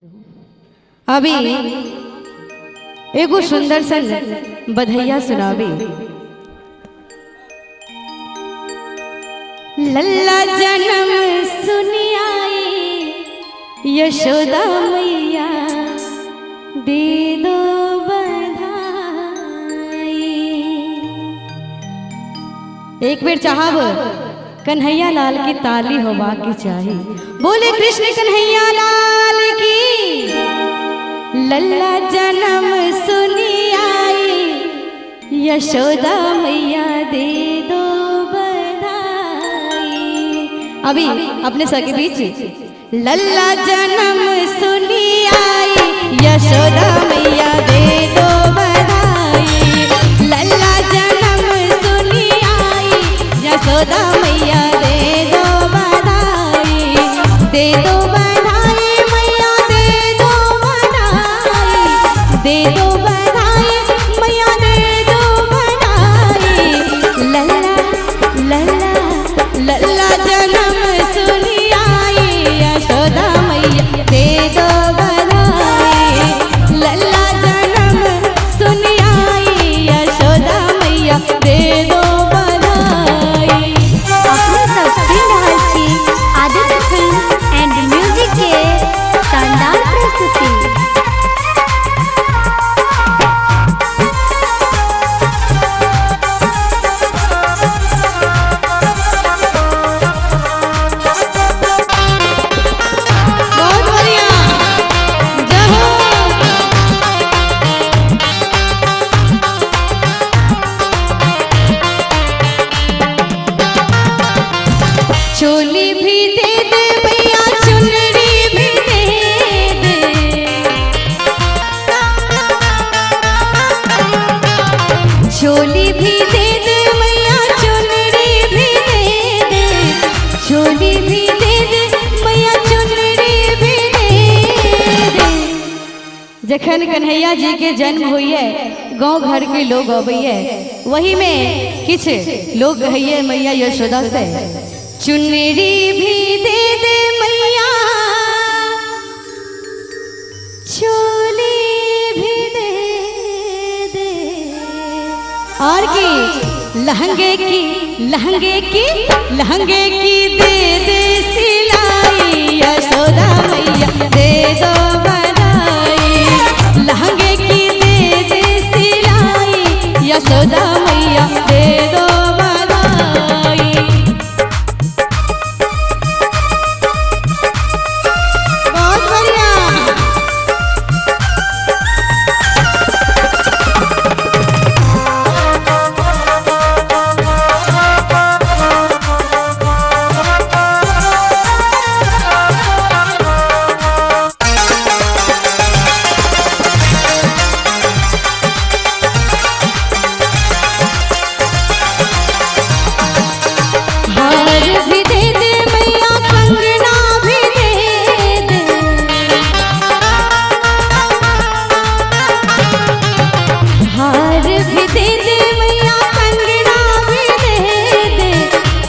अभी एगो सुंदर सन बधैया सुनावी। लल्ला जन्म सुनियाई यशोदा मैया दे दो बधाई। एक बेर चाहब कन्हैया लाल की ताली होवा की चाही। बोले कृष्ण कन्हैया लाल की। लल्ला जन्म सुनी आई यशोदा मैया दे दो बधाई। अभी अपने सके बीच लल्ला जन्म सुनी आई यशोदा मैया दे दो बधाई। लल्ला जन्म सुनी आई यशोदा मैया दे दो बधाई। दे दो बधाई मैया दे दो बधाई। दे दो बधाई मैया दे दो बधाई। लल्ला लल्ला लल्ला जन्म सुनी आई यशोदा मैया दे दो बधाई। लल्ला जन्म सुनी आई यशोदा मैया दे दो बधाई। अपने सब सुनि रहल छी आदित्य फिल्म एंड म्यूजिक के शानदार प्रस्तुति। बहुत बढ़िया, जय हो। चोली भी दे दे भैया चुनरी भी दे दे। चोली भी दे दे मैया चुनरी भी दे दे। चोली भी दे दे मैया चुनरी भी दे दे। जखन कन्हैया जी के जन्म होइए गांव घर के लोग अबैये, वही में किछ लोग कहिए मैया यशोदा से चुनरी भी दे दे मैया चोली भी दे दे। और की लहंगे की लहंगे की लहंगे की दे दे सिलाई यशोदा मैया दे दो बधाई। लहंगे की दे दे सिलाई यशोदा मैया दे दो बधाई। बहुत बढ़िया। हार भी दे दे मैया कंगना भी दे दे। हार भी दे दे मैया कंगना भी दे दे।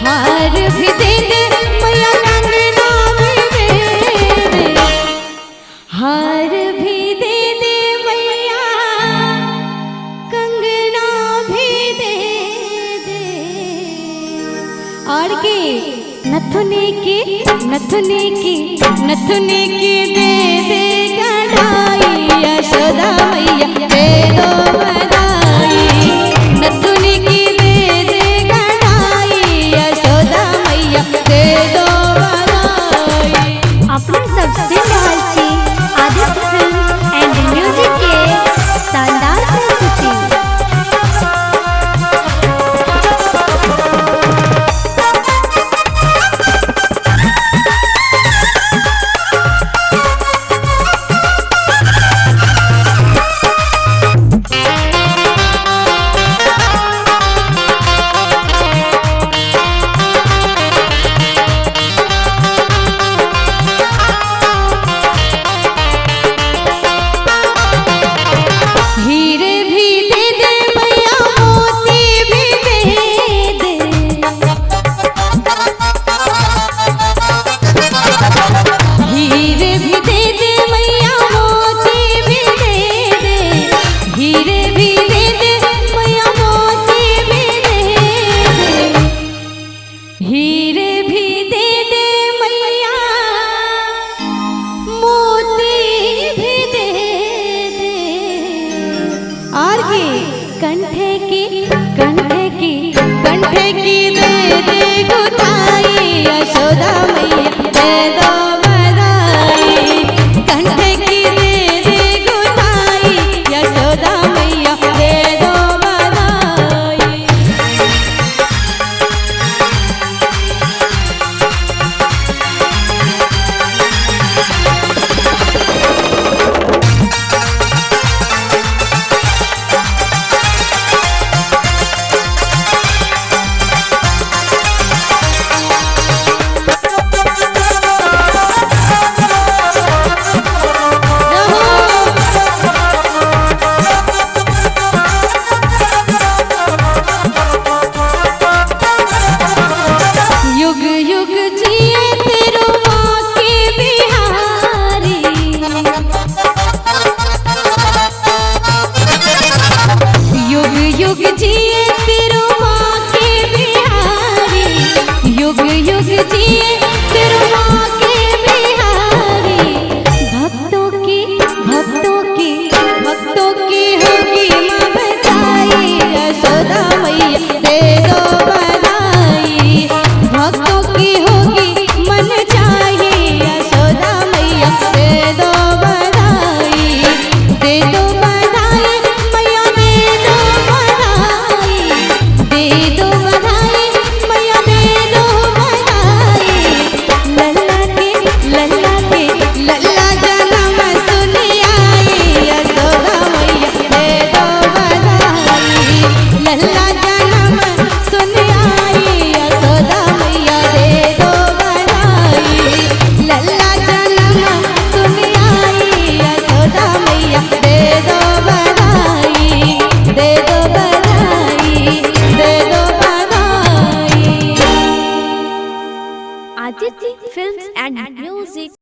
हार भी दे दे मैया कंगना भी दे दे। हार भी दे दे मैया कंगना भी दे दे। और की नथुनी की नथुनी की नथुनी की दे दे गढ़ाई यशोदा मैया दे दो बधाई। नथुनी की दे दे गढ़ाई यशोदा मैया दे दो बधाई। अपने सब सुनि रहल छी आदित्य फिल्म एंड म्यूजिक के शानदार प्रस्तुति। कंठे की, कंठे की, कंठे की दे दे गुथाई यशोदा मैया दे दो।